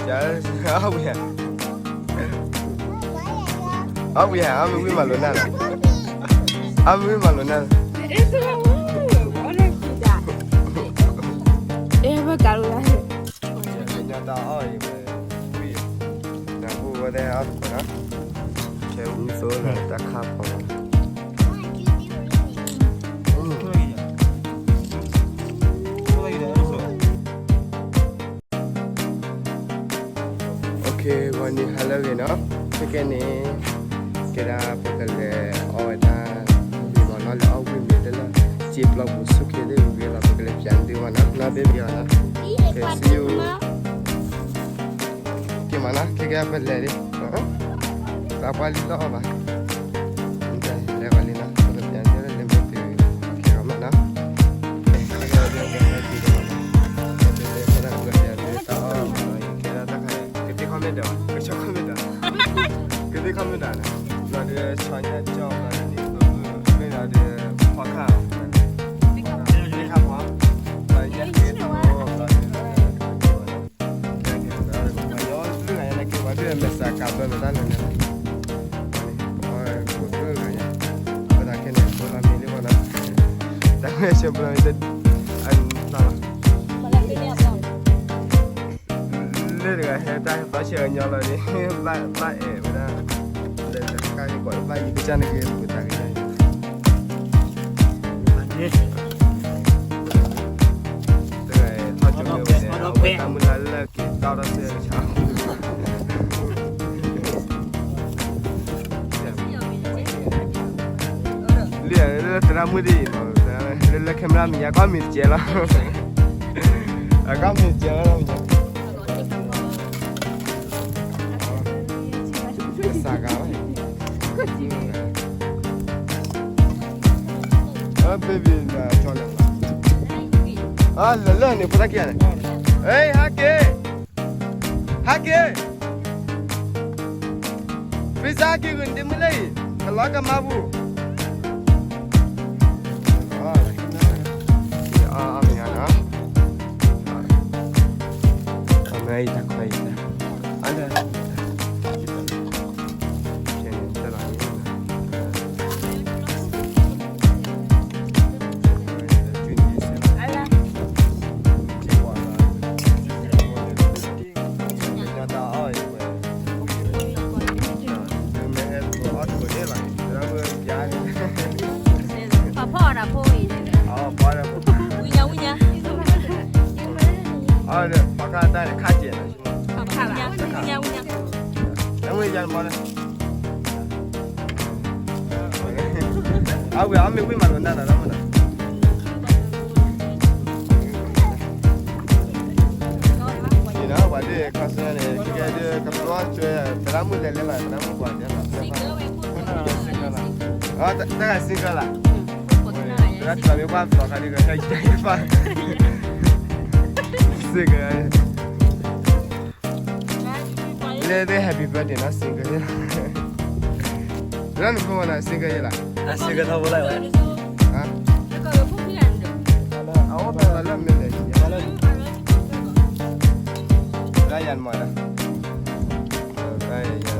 အဝံၤဧါ, အဝံၤဧါ, အမ့ၢ်ဝံၣ်မၤလိာ်နၢ်လီၤ, အမ့ၢ်ဝံၣ်မၤလိာ်နၢ်လီၤ, အဲ ဝဲကၤလိာ်လၢ ကညီတၢ်အီၣ်အံၤဝဲ, ဝံၣ်, နၢ်ဟူဝဲဒၣ်အီၣ်သကိးနီၤ, ခဲအူသိလၢတၢ်ခါဖီလီၤ. OK, ဂီၤနံၤဟါလၢအဂ့ၤနီၤ, ခဲကနံၣ်အံၤ ကဲဒၣ်ပကလဲၤအီၣ်ဝဲဒၣ် မ့ၢ်ဘၣ်နီၤ လဲၤအီၣ်ဝံၣ်မ့ၤတလၢ စ့ပျီပူၤဆူၣ်ခ့သ့ၣ်ဝံၤလီၤ ပကလဲၤပၠးဒုးဘၣ်နီၤ, နီၤ baby အီၤနီၤ, ခဲ see you. က့ၤမးနီၤ, ခဲကနံၣ်အံၤပလဲၤလံ, သးပှၢ်လံလီၤအီၣ်ဘၣ်, လဲၤဂီၤလံနီၤ, ပကပၠးဒုးလၢလဲၤမ့ၢ်တုၤ ခဲဂီၤမးနီၤ, ခဲကနံၣ်အံၤ ကသ့ခီမ့ၢ်ဒၣ်, ကသ့ခီမ့ၢ်ဒၣ်, ကသ့ခီမ့ၢ်ဒၣ်န့ၣ်, ဘျီဒီး ဆီညၣ်ကၠီၣ် ဘျီဒီး န့ၣ်သိမုၣ် မ့ၢ်ဘျီဒီး ဖီခါ, ဖီခါဖီ, ဘျီညၣ်က့ၤသိ ဘျီဒီး ကသ့ဂၤညါန့ၣ်က့ၤ ပှၤဒုးမဲာ်ဆှးကၤဘၢမ့ၢ်တၢ်လဲၣ်န့ၣ်, ပှၤကိးဒုးဂၤညါ, ပသးခဲန့ၣ် ဖိလီၤမံၤလံမ့ၢ်နီၤ, တၢ်ဝဲဆၢဘျီ အနီၤ လၢတဂၤဟဲတၢ်ဟဲသီဆဲးကညီလီၤန့ၣ် ဘၣ်အဲၣ်ဝဲဒၣ်, လၢတၢ်ကါက့ၤကွၢ်ဘၣ်ယံၤကစၢ်န့ၣ်က့ၤပူၤတၢ်က့ၤန့ၣ်, တဂၤထီၣ်ကၠိမ့ၢ်ဝဲန့ၣ် အဝဲတၢ်မုၢ်လၢ်လၢက့ၤတီထီၣ်စဲကဆါ လၢသရၣ်မုၣ်ဒ်အံၤ, လၢ လၢ camera မံၤညါ ကီၢ်မံၤတကဲလီၤ, အကီၢ်မံၤတကဲလီၤ, စးဂၤဝဲ, အ baby နကၠီလၢ, အလၢလၢန့ၣ် ဖိသၣ်ခံဂၤန့ၣ်, ဟဲက့ၤ ဟဲက့ၤ, ဖံစၢ်ဟဲက့ၤဂုာ်နဒ့မုၣ်လၢအံၤ, ကလီကမါပူၤ, အမ့ၢ်အါနီၤ, အမ့ၢ်အါအံၤတၢ်ခွဲအံၤ, အလၢ ပှၤဖီၣ်အီၣ်တၢ်ဖိအံၤန့ၣ်, ဝံၣ်ညါဝံၣ်ညါ, အီၣ်ဒီး ပှၤကတၢၢ်န့ၣ် ခါစဲးလီၤ, ဝံၣ်ညါဝံၣ်ညါ, အဝဲ အမ့ၢ်ဝံၣ်မၤလိာ်နၢ်လီၤလၢမနုၤ, ပှၤဒ်ခီဆၢန့ၣ် ကဲဒ်ကဘျီကၠွဲ သရၣ်မုၣ်လဲၤလဲၤလီၤ သရၣ်မုၣ်ပှၤဒဲးလီၤ, တဂၤ single လီၤ, တဂၤ single လီၤ, သရၣ်မုၣ်ပှၤဖျီခါဒ်ကဟဲကဲပှၤ single လၢသ့ၣ် happy birthday နီၤ single လီၤ, လၢနဖိမနီၤ single ယဲလီၤ, single ထီဘိလၢဝဲ, အအိၣ်ဖဲလၢမ့ၢ်လဲၣ်, လၢယၤမနီၤ, လၢယၤမနီၤ,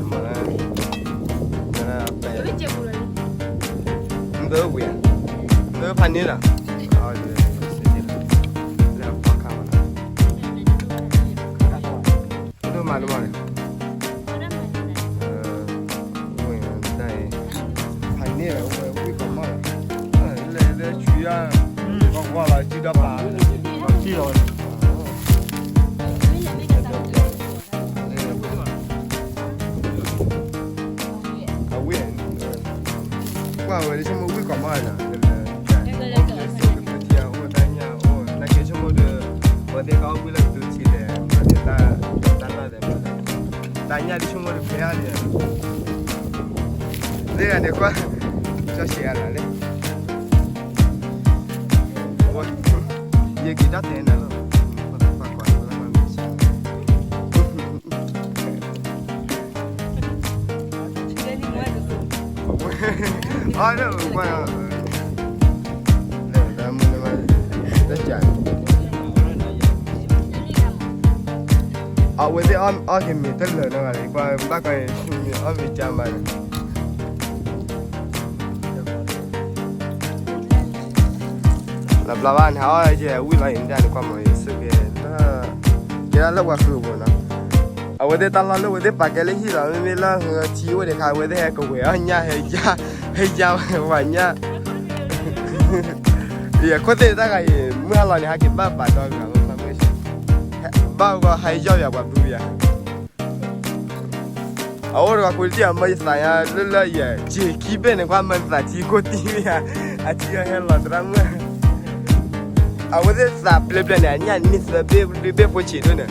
မ့ၢ်ဝံၤဧါ, မ့ၢ်ဖးန့ၣ်လီၤ, လၢဖီခါမနီၤ, မ့ၢ်မၤတမီၢ်န့ၣ်, ဝဲတၢ်အံၤ, ဖးန့ၣ်လီၤ ဝဲဝံၣ်ကီးမီၢ်လီၤ, လဲၤလၢဆူယါ, ကီၢ်ကွၢ်လီၤ စုဒီးပာ်, ထံၣ်လီၤ, အဝံၣ်, ကွၢ်ဝဲဒ်ဆိကမိၣ်ဝံၣ်ကီးမီၢ်နီၤ, ကသထံၣ်အအိၣ် တၢ်ညၣ်အအိၣ် နာ်က့ဆိကမိၣ်ဒီး, ပှၤသ့ၣ်ကအိၣ်ဝံၣ်လၢကသထံၣ်လဲၣ် မၤသ့ၣ်တၢ်တၢ်လၢ်ဒီး, တၢ်ညၣ်ဒ်ဆိကမိၣ်ဒီးဖဲအါဒံး, သ့ၣ်ဂၤန့ၣ်ကွၢ်, ကၠီဆံးအါလၢ်လၢ်, ယက့ၤတၢ်တဲနၤလီၤ, ပှၤကွၢ်လၢမၤမ့ၢ်ဆံး အီၤဒီးကွၢ်, လၢတၢ်မုၢ်လၢ်မၤ, တၢ်ကၢ်, အဝဲသ့ၣ်အီၣ်က့ၤမ့ၤတလၢာ်နီတဂၤလီၤ, ကွၢ်ဘၣ်ကီအံၤ မ့ၢ်အီၣ်မ့ၤကါမးန့ၣ် လီၤဘျီဘၣ်န့ၣ် ဟးအီၣ်ယဲဝံၣ်လီၤအံၤ မ့ၢ်ဒၣ်န့ၣ် ကွၢ်မ့ၢ်ယစ့ၢ်ကီး ကဲဒၣ်လၢပှၤဃုာ်ပူၤနီၤ, အဝဲသ့ၣ်တၢ်လီၢ်လၢအဝဲသ့ၣ်ပာ်ကဲလၢဟံၣ်လီၤ, မ့မ့ၢ်လၢထံအိၣ်ဒံးခါ အဝဲသ့ၣ်ဟဲကဝဲၤအီၣ်ညၣ် ဟဲယါ ဟဲယါဝဲပှၤညၣ် ယခိၣ်သ့ၣ်တၢ်ဂၤအံၤ မုၢ်ဟါလီၤန့ၣ် ဟဲက့ၤဘၣ်ပာ်ဒီဂၤလီၤ, ဘၣ်ဂီၤဟဲယီၢ်ပှၤပှၤဘုပယါ အအိၣ်တဂၤကိးတံၢ်အမၢယသးညါလၢလၢယဲ က့ၤခံဘ့ၣ်န့ၣ် ကွၢ်မၢနသးထံကိးတံၢ်ဝဲယါ, အထံအဟဲလီၤသရၣ်မုၣ်, အဝဲသ့ၣ်သးပျဲပျဲန့ၣ် အညၣ်န့ၢ်သၢဘ့ၣ်လွံၢ်ဘ့ၣ်ဖိဆံးဒိၣ်န့ၣ်, န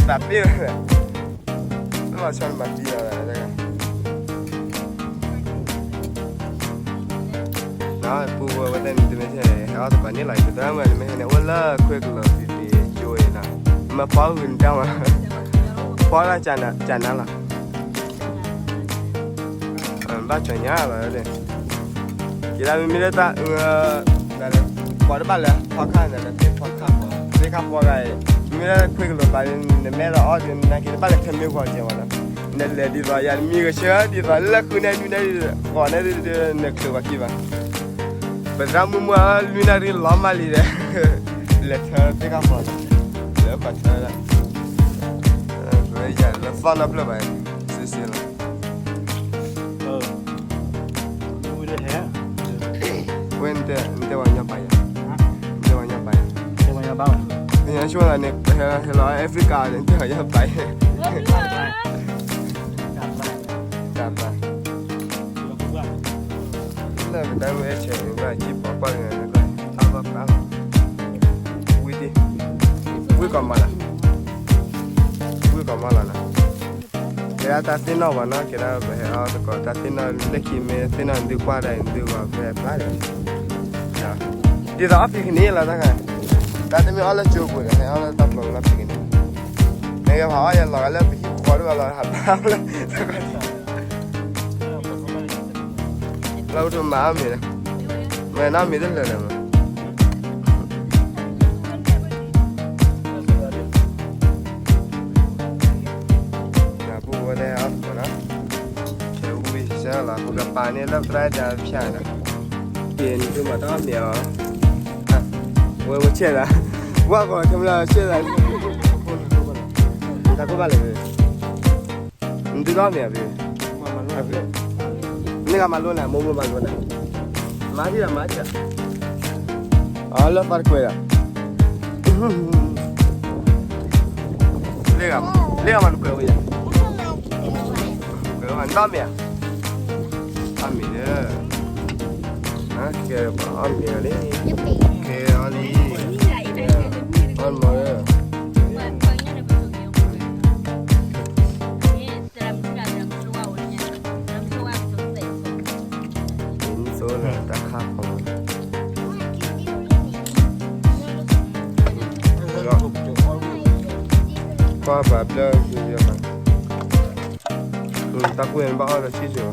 သးပ့ၢ်ဝဲ လီၤဆီန့ၣ်မၤသံလီၤ, ပူဝဲဝဲသ့ၣ်န့ၣ် တမ့ၢ်ထဲ ဟဲအီၣ်တပၤန့ၣ်လီၤ, ယသရၣ်မုၣ်န့ၣ် မ့ၢ်ဟဲန့ၣ် အိၣ်လၢခွဲကလီၤသံသံကၠိအံၤနီၤ, မ့ၢ်ဖီဂုာ်နတၢ်မး, ဖီလၢကၠနါလီၤ, ဘၣ်ကၠီညါလီၤ, ယဒၣ်မ့မ့ၢ်လၢတၢ်အၢ ပှၤတဘၣ်လဲၤဖီခါန့ၣ် သ့ၣ်ဖီခါဖီ, သ့ၣ်ခါဖီဂၤအံၤ, မ့ၢ်လၢခွဲကလီၤသးန့ၣ် နမဲလီၤအီၣ်ဒ်နက့ၤတဘၣ်လဲၤထဲမ့ၢ်ဂီၤကဲဝဲလီၤ, နလဲၤဒ်သိးယၤ နမံဂ့ၤဆၢဒ်သိးလၢဃုန့ၣ်နွံန့ၣ် ဂီၤန့ၣ် နချုးပှၤခံဘၣ်, ပသရၣ်မုၣ်မုၢ်လွံၢ်နၣ်ရံၣ်လီၤမးလံဒီး လဲၤထၢသ့ၣ်ခါဖီလီၤ, လဲၤခီၣ်ထၢဒၣ်, လၢသီနီတဖျၢၣ်ဘၣ်, စံးစံးလီၤ ဝဲ နတဲဝဲညီပာ်ယၤ, နတဲဝဲညီပာ်ယၤ, သ့ၣ်ညါဆိၣ်သးန့ၣ် ဟဲလီၤ Africa န့ၣ် နတဲဝဲညီပာ်ယၤ, တၢ်ပၢ်, လၢပတၢ်ဝဲဆဲးန့ၣ် ဘၣ်ကံၣ်ပီကွၢ်က့ၤနကွၢ်, အါဘၣ်ပၢ်လီၤ, ဝံၣ်ဒံး, ဝံၣ်ကီးမးလၢ်, ဝံၣ်ကီးမးလီၤနီၤ ကဲဒၣ်တၢ်သ့ၣ်နီၣ်ဘၣ်နီၤ, ကဲဒၣ်ပဟဲအီၣ်သကိးတၢ်သ့ၣ်နီၣ်လၢခံမ့ၢ်သ့ၣ်နီၣ်ဒုးကွၢ်ဒၣ်အံၤဒုးဂီၤဖဲပျၢ်ဒီး, ဒ်သိးအီၣ်ဖံးကန့ၣ်လီၤတၢ်ခါ, တၢ်တမ့ၢ်အီၣ်လၢကၠိပူၤဒီး ဟဲအီၣ်လၢတၢ်ပျီပူၤလီၤဖံးကန့ၣ်, နကဖးအီၣ်ယလီၤဂာ်လၢပဟံၣ်ဃီဒုးဂီၤလီၤဟးဘၣ်လၢ လၢအိၣ်ထူၣ်မၤအီၣ်မ့ၤလၢ, မ့ၢ်နီၢ်မ့ၤတလၢာ်လၢမး, ပူဝဲဒၣ်အီၣ်သကိးနီၤ, ခဲဝံၣ်စၢလီၤ ပကပာ်န့ၢ်လၢသရၣ်ဒၢဖၠၣ်ဒီး, က့ၤနသုမၤတၢ်အီၣ်မ့ၤအီၤ, ဝဲဝဲဆဲးသး, ဝဲဂီၤထမလၢဆဲးသး, တၢ်ကိၢ်ဘၣ်လၢ နသုတၢ်မ့ၢ်အဘ့ၣ်, န့ၢ်ဂၤမၤလိန့ၣ် မိၢ်မိၢ်မၤလိန့ၣ်, မၤထံၣ်ဒီးမၤထံၣ်ဒီး, အလၢသးတကွဲးဒီး, လ့ၣ်ဂၤမၤတကွဲးဝဲယၤ, ကွဲးဝဲနတၢ်မ့ၢ်ဧါ, တၢ်မ့ၢ်ဒီး, ကဲပှၤအီၣ်မ့ၤလံ, ကဲအီၣ်လံ, အီၣ်မ့ၤလံ ဒ်သိးလၢတၢ်ခါဖီမး, ကွၢ်ပှၤဘျၢက့ၤယီၤ, တၢ်ကွံာ်န့ၣ်ဘၣ်အီၣ်ဒီးဆံၣ်စၢၤဘၣ်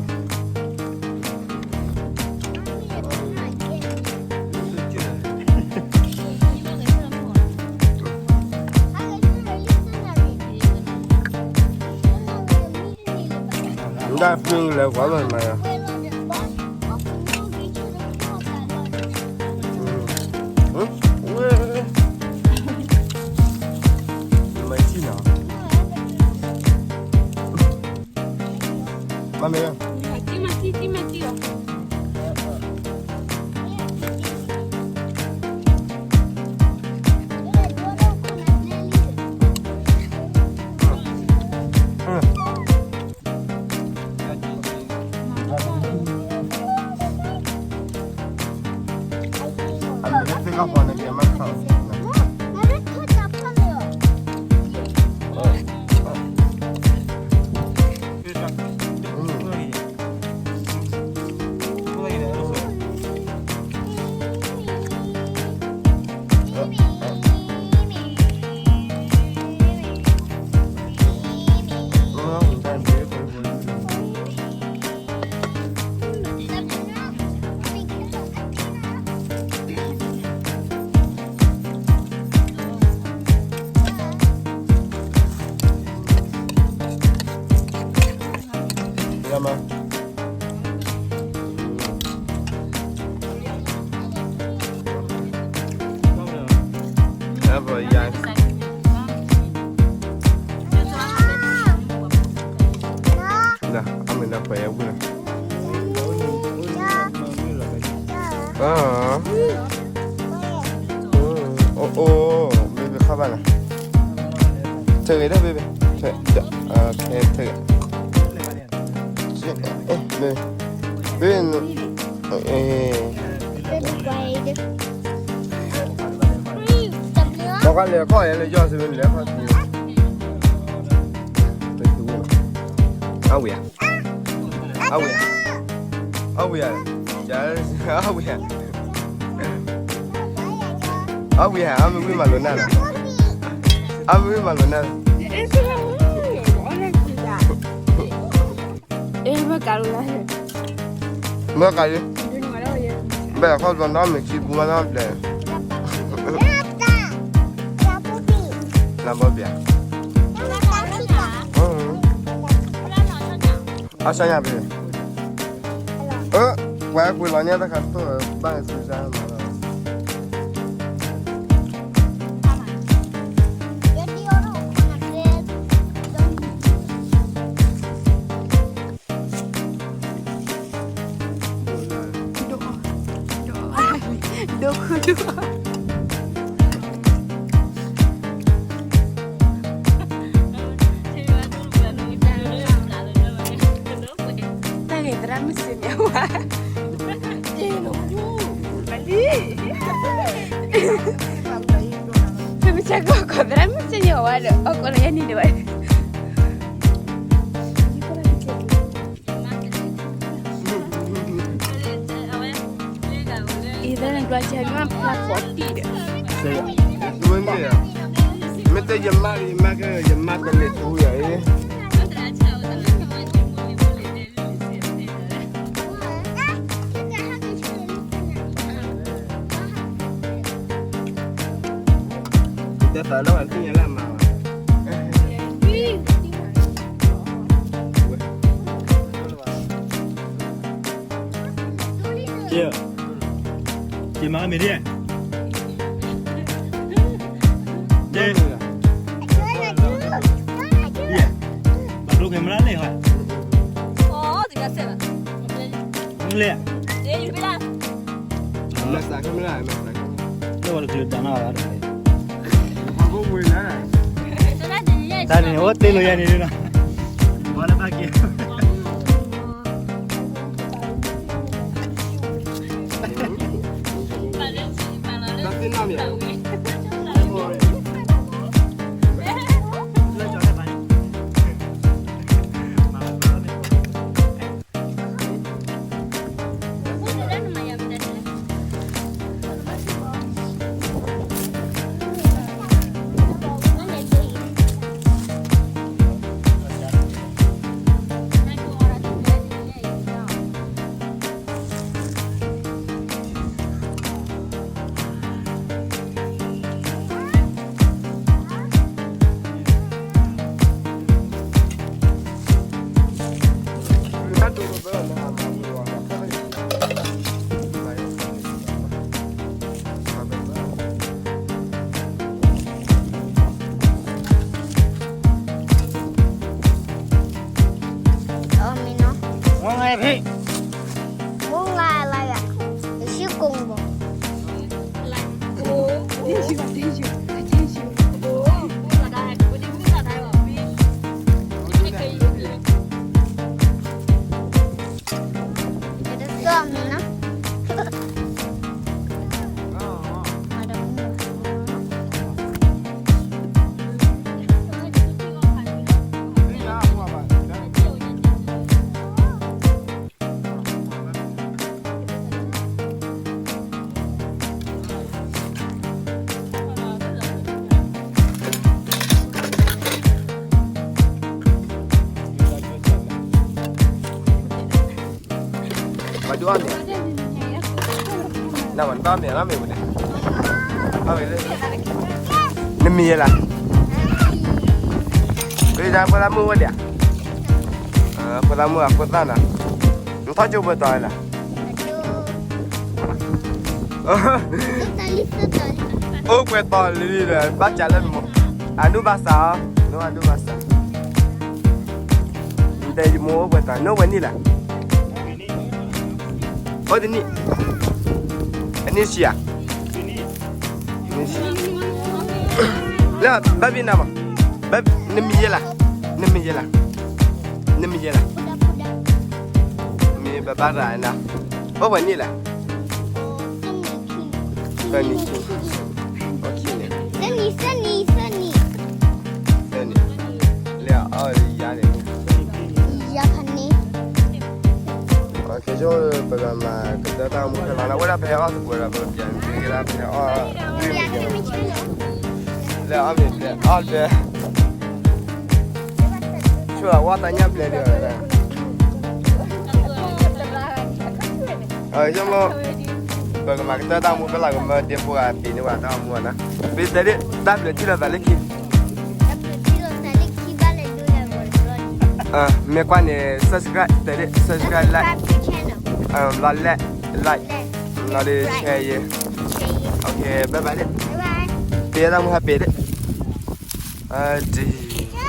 ဒၣ်ဖုလဲၤကွၢ်မးမးယၤ, ဝဲ, မၤဆံၣ်နီၤ, မၤမ့ၢ် အမ့ၢ်လၢသ့ၣ်ကီၢ်ပူၤန့ၣ် ကဲမးခီ, အ အဘၣ်ယၤ အမ့ၢ်နပှဲၤဝဲလီၤ. အိၣ် အိၣ် ဘ့ဘ့ၣ်ခီဘၣ်နၤ, ထုးဂ့ၤဒီး ဘ့ဘ့ၣ်, ထုး, ထုးဂ့ၤ, ဘ့ဘ့ၣ်, ဘ့ဘ့ၣ်, နကွၢ်လဲၤခီၣ်ယဲလၢယီၢ်စ့ၢ် လဲၤခီၣ်စ့ၢ်, အဝံၤဧါ, အဝံၤဧါ, အဝံၤဧါ, အဝံၤဧါ, အဝံၤဧါ, အမ့ၢ်ဝံၣ်မၤလိာ်နၢ်လီၤ, အမ့ၢ်ဝံၣ်မၤလိာ်နၢ်လီၤ. မ့ၢ်ကးလံ, ဘဲခီၣ်ဘျီနီတမံၤ ဆံပူၤမးနီတဘျီ, လၢဘီဘံၣ်ဧါ, အီၣ်ဆၣ်ညါဘ့ၣ်, အၢ, ပှၤကွံာ်လီၤန့ၣ် တၢ်ခါတၢ်ဘၣ်သုစၢ်မးလီၤ. ဒိၣ်, ဒိၣ်, ဒိၣ်ခိၣ်ဒိၣ်. တၢ်ဂ့ၤသရၣ်မုၣ်စံးမ့ၢ်ဝဲ, ပလံ, ဖဲမုၢ်ဆါကီၢ်သရၣ်မုၣ်စံးမ့ၢ်ဝဲဒီး အီၣ်ကီးလၢယဲၢ်နံၣ်ဒံးဘၣ်. အံၤ သရၣ်နကွၢ်ဆၢနွၢ်ဖျါကိးတံၢ်ဒီး, မ့ၢ်တဲယမါဒီး ယမါကဲ ယမါတမ့ၢ်ထူယၤအံၤ. တသးလီၤ အသ့ၣ်ညါလၢအမါဘၣ်. က့ၤ, က့ၤမၤမ့ၢ်ဒ်, က့ၤ, ဘၣ်ဒိက့ၤမလၢလဲၣ်ဟီ, မလဲၣ်, လၢဝဲတတုၤတၢ်နီၢ်ဘၣ်, တၢ်န့ၣ် အိၣ်တ့ၢ်လိာ်ယၤန့ၣ်နီၤ, ဝါလၢဘၣ်က့ၤ မ့ၢ်ငါဖဲ, မ့ၢ်ငါလၢယၤ, ယစ့ၢ်ကိးဘၣ်. နမံၤယဲလၢ, ကဒၣ်ပှၤလၢမုၢ်ဝဲဒၣ်, ဖိသၣ်မုၣ်အဖိသၣ်နီၤ, နထီၣ်ကၠိပှဲၤတီၤလဲၣ်. အိၣ်ပှဲၤတီၤလံဒီး ဘၣ်ကးလၢနမိၢ်, အဒိၣ်ဘၣ်စး, နအိၣ်အဒိၣ်ဘၣ်စး, နတဲယမိၢ်အိၣ်ပှဲၤတီၤ, နအိၣ်ပှဲၤနံၣ်လဲၣ်. အိၣ်တနံၣ်, အနံၣ်ဆံဧါ. လၢ ဘၣ်ဘံနၤမး, နမံၤယဲလဲၣ်, နမံၤယဲလဲၣ်, နမံၤယဲလဲၣ်, မ့ၢ်ဘၣ်ဘၣ်ရၤနၤ, အိၣ်ပှဲၤနံၣ်လဲၣ်. သၢနံၣ်ခံ, သၢနံၣ်, သၢနံၣ်, သၢနံၣ်, လၢအီၣ်ယၤန့ၣ်, ယၤဖးန့ၣ်. ပကတဲတၢ်မူဖဲလီၤန့ၣ် ဝဲဒၣ်ဖဲအီၣ်သပှၢ်ဒီး ပကပျးန့ၣ် ဖဲအီၣ်, လၢအီၣ်မ့ၢ်ဖဲအီၣ်လၢ ဆိဝဲတၢ်ညၣ်ဘျဲၣ်ဒံးဝဲဒၣ်, ဆိမိၣ်, ပကမၤကတၢၢ်တၢ်မူဖဲလီၤ ကမၢဒ့ဖိဂၤပ့ၤန့ၢ်ဝဲတၢ်မူနီၤ, ပတဲဒၣ် တၢ်ဘျုးထံၣ်လိာ်သးလၢခံ မ့ၢ်ကွၢ်န့ၣ် subscribe တဲဒၣ် subscribe like, ဘျီ like, like, ဘျီဒီး share ယဲ, bye bye ဒၣ်, ပတၢ်မူဟဲပ့ၤဒၣ်, ဒ်